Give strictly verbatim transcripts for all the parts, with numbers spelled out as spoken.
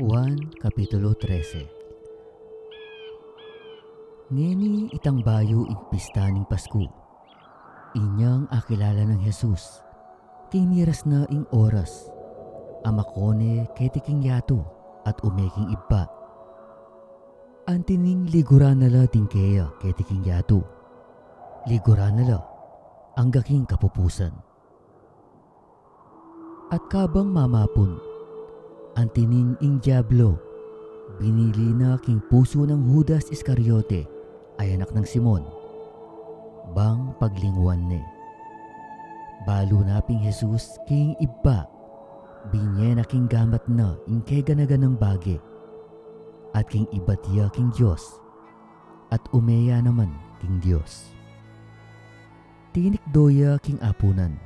Juan Kapitulo trese. Ngeni itang bayu ing pista ning Pasku. Inyang akilala nang Jesus, king miras na ing oras, a makone keti king yatu at ume king ibpa. Antining liguran na la ding keya keti king yatu. Liguran na la angga king kapupusan. At kabang mamapun, antining ing Diablo binili na king pusu nang Judas Iscariote, a anak nang Simon, bang paglinguan ne. Balu na pin Jesus king ibpa, binye na king gamat na ing kegana-ganang bage, at king ibat ya king Dios, at ume ya naman king Dios. Tinikdo ya king apunan,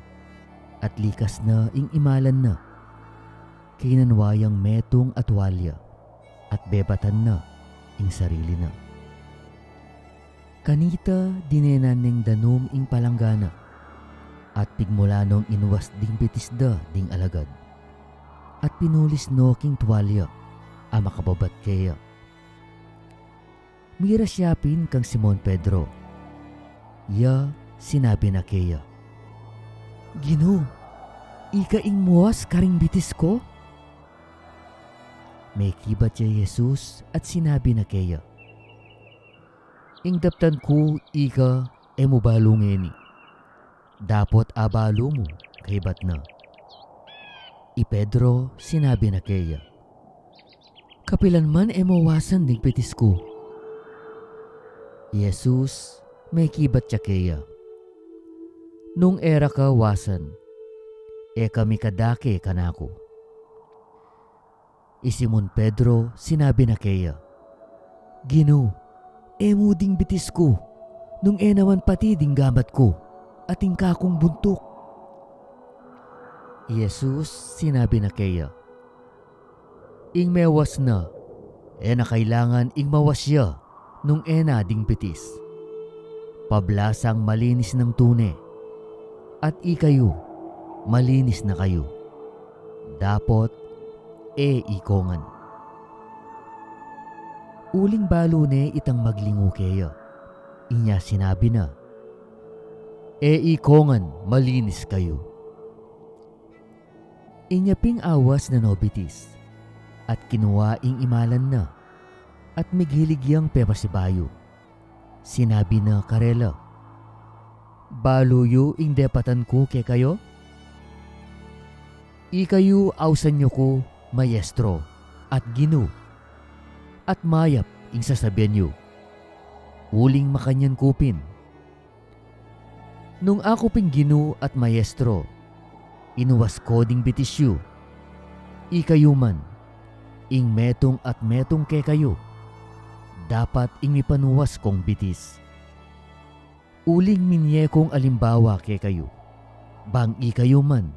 at likas na ing imalan na. Kinanwa yang metung a tualya, at bebatan na ing sarili na. Kanita dinenan neng danum ing palanggana, at pigmulan nong inuas ding bitis da ding alagad, at pinulis no king tualya a makababat keya. Miras ya pin kang Simon Pedro. Ya sinabi na keya, "Ginu, ika ing muas karing bitis ku?" Mekibat ya i Jesus at sinabi na keya, "Ing daptan ku ika e mu balu ngeni. Dapot abalu mu kaybat na." I Pedro sinabi na keya, "Kapilan man e mu wasan ding bitis ku." I Jesus mekibat ya keya, "Nung e ra ka wasan, e ka mikadake kanaku." I Simon Pedro sinabi na keya, "Ginu, e mu ding bitis ku, nung e naman pati ding gamat ku, at ing kakung buntuk." I Jesus sinabi na keya, "Ing mewas na, e na kailangan ing mawas ya nung e na ding bitis. Pablasang malinis nang tune, at ikayu, malinis na kayu. Dapot e ikongan." Uling balu ne itang maglingu keya, inya sinabi na, "E ikongan, malinis kayu." Inya pin awas na no bitis, at kinua ing imalan na, at migilig yang pepasibayu. Sinabi na karela, "Balu yu ing depatan ku kekayu? Ikayu ausan yu ku Maestro at Ginu, at mayap ing sasabian yu, uling makanyan ku pin. Nung aku pin Ginu at Maestro, inuas ku ding bitis yu. Ikayu man, ing metung at metung kekayu, dapat ing mipanuas kung bitis. Uling minye kung alimbawa kekayu, bang ikayu man,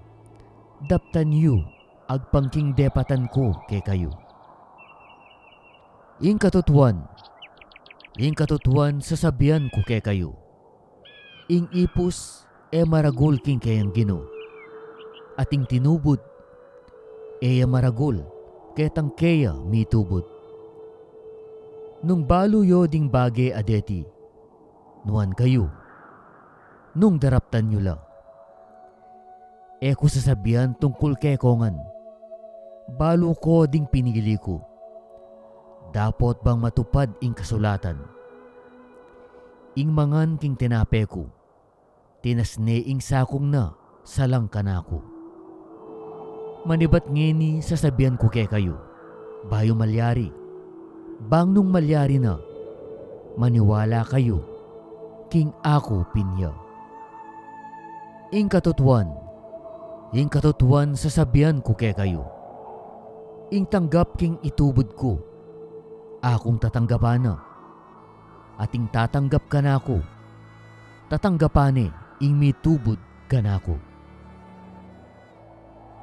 daptan yu agpang king depatan ku kekayu. Ing katutuan, ing katutuan sasabian ku kekayu, ing ipus e maragul king keyang ginu, at ing tinubud e ya maragul ketang keya mitubud. Nung balu yu ding bage a deti, nuan kayu, nung daraptan yu la. E ku sasabian tungkul kekongan, balu ku ding pinili ku, dapot bang matupad ing kasulatan. Ing mangan king tinape ku, tinas ne ing sakung na salang kanaku. Manibat ngeni sasabian ku kekayu, bayu malyari, bang nung malyari na, maniwala kayu king aku pin ya. Ing katutuan, ing katutuan sasabian ku kekayu, ing tanggap king itubud ku, akung tatanggapan na, at ing tatanggap kanaku, tatanggapan ne ing mitubud kanaku.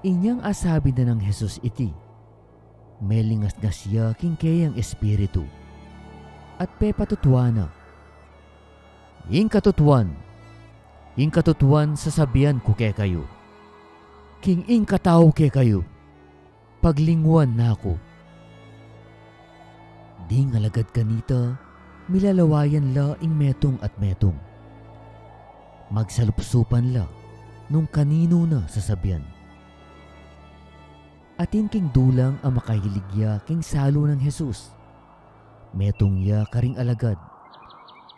Inyang asabi na nang Jesus iti, melingasngas ya king keyang espiritu, at pepatutuan na, ing katutuan, Ing katutuan sasabian ku kekayu, king ing katau kekayu, paglinguan na ku. Ding alagad kanita, milalawayan la ing metung at metung. Magsalupsupan la nung kaninu na sasabian. Atin king dulang a makahilig ya king salu nang Jesus. Metung ya karing alagad.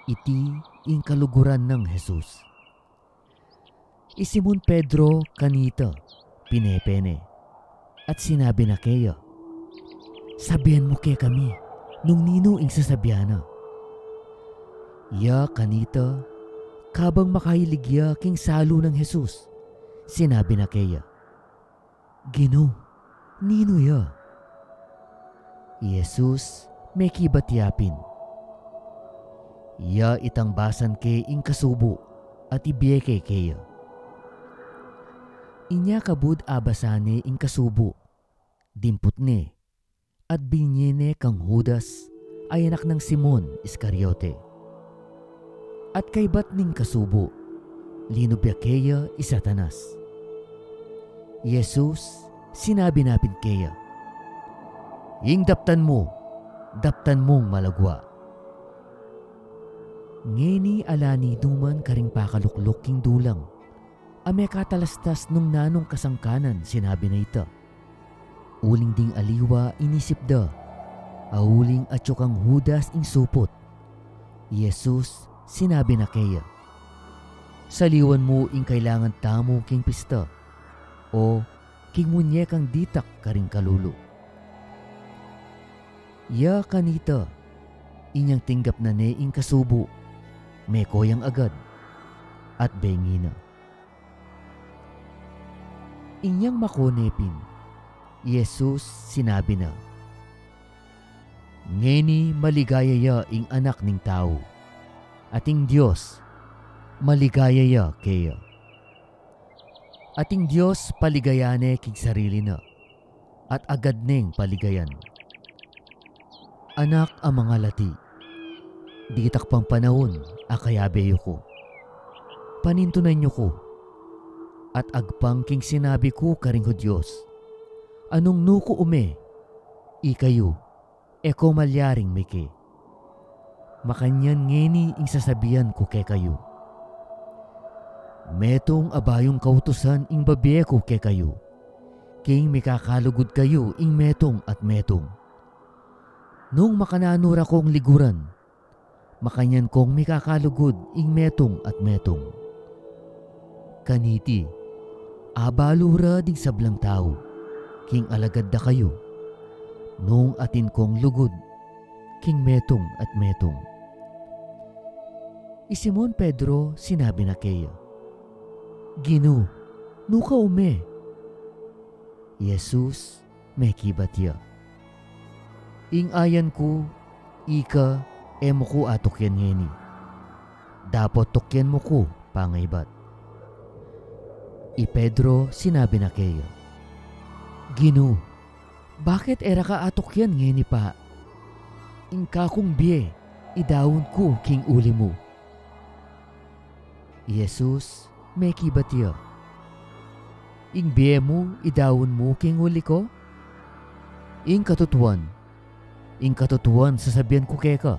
Iti ing kaluguran nang Jesus. I Simon Pedro kanita, pinepe ne, at sinabi na keya, "Sabian mu kekami nung ninu ing sasabian na." Ya kanita, kabang makahilig ya king salu nang Jesus, sinabi na keya, "Ginu, ninu ya?" I Jesus mekibat ya pin, "Ya itang basan ke ing kasubu at ibie ke keya." Inya kabud abasa ne ing kasubu, dimput ne, at binye ne kang Judas a anak nang Simon Iscariote. At kaybat ning kasubu, linub ya keya i Satanas. I Jesus sinabi na pin keya, "Ing daptan mu, daptan mung malagwa." Ngeni ala ninuman karing pakalukluk king dulang a mekatalastas nung nanung kasangkanan sinabi na ita. Uling ding aliwa inisip da, a uling atyu kang Judas ing suput. I Jesus sinabi na keya, "Saliwan mu ing kailangan tamu king pista, o king munyekang ditak karing kalulu." Ya kanita, inyang tinggap na ne ing kasubu, meko yang agad, at bengi na. Inyang mako ne pin, i Jesus sinabi na, "Ngeni maligaya ya ing Anak ning Tau, at ing Dios maligaya ya keya." At ing Dios paligayan ne king sarili na, at agad neng paligayan. Anak a mangalati, ditak pang panaun a kayabe yu ku, panintunan yu ku, at agpang king sinabi ku karing Hudios, a nung nu ku ume, ikayu e ko malyaring mike. Makanyan ngeni ing sasabian ku kekayu, metung a bayung kautusan ing babie ku kekayu, king mikakalugud kayu ing metung at metung. Nung makananu ra kong liguran, makanyan kong mikakalugud ing metung at metung. Kaniti, abalu ra ding sablang tau king alagad da kayu, nung atin kong lugud king metung at metung. I Simon Pedro sinabi na keya, "Ginu, nu ka ume?" I Jesus mekibat ya, "Ing ayan ku, ika e mu ku atukyan ngeni. Dapot tukyan mu ku pangaybat." I Pedro sinabi na keya, "Ginu, bakit e ra ka atukyan ngeni pa? Ing kakung bie idaun ku king uli mu." I Jesus mekibat ya, "Ing bie mu idaun mu king uli ko? Ing katutuan, ing katutuan sasabian ku keka,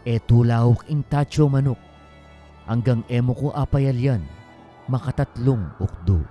e tulauk ing tatsu manuk anggang e mu ku apayalyan makatatlung ukdu."